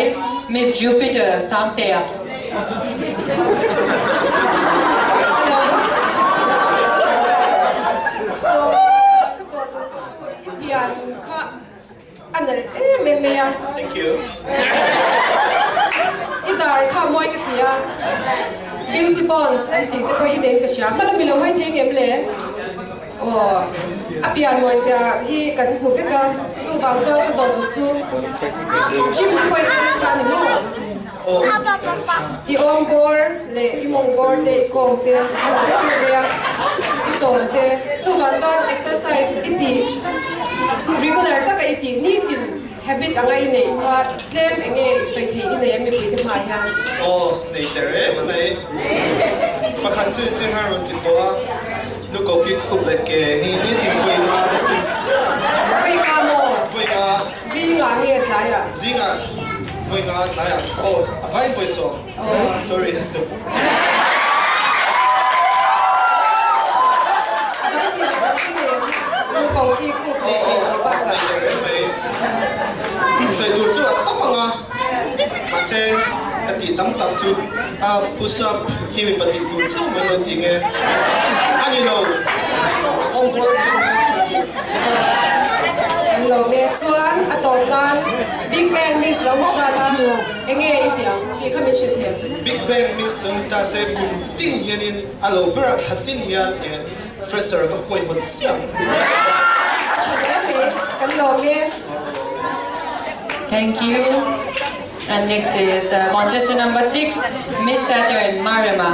5, Miss Jupiter, Sangtea. Hello. So, ka zawh tur che chu i pian kha a nalh em em mai a. Thank you. I dar kha mawi ka ti a, beauty bonds an tih te pawh i nei in ka hria. Hma lam i lo hawi thei ngem le? Aw, a pian mawizia hi kan hmu vek a, chuvang chuan ka zawh duh chu gym te pawh i kal nasa ni maw? I awm bawr leh i mawng bawr te, i kawng te a la deuh mai mai a, i chawm te, chuvang chuan exercise i tih regular taka i tih nitin habit anga i neih kha tlem eng nge i sawi thei i nei a mipui te hmaah hian? Aw, nei ter em mai. Pakhat chu cheng a rawn ti tawh a, Lukoki khup leh ke hi nitin vawi nga ka ti ziah. Vawi nga maw? Vawi nga. Zingah nge tlaiah? Zingah vawi nga tlaiah. Aw, a vain vawi sawm. Sorry a tuk. A dang ti a dang ti nen Lukoki khup leh ke tih bakah. Nei ter em mai. Sawi tur chu a tam ang a, mahse ka tih tam tak chu a push up hi mipa tih tur chauh mai lo ti nge a ni lo awm kual em em chhan tur. An lo nge chuan a tawp nan Big Bang Miss lo ni ta la enge i tih ang tih kha min hrilh thei. Big Bang Miss lo ni ta se kum tin hianin a lo berah thla tin hian e Fresher ka huai hawn siam. A tha hle mai, kan lawm e. Thank you. And next is contestant number 6, Miss Saturn, Marema.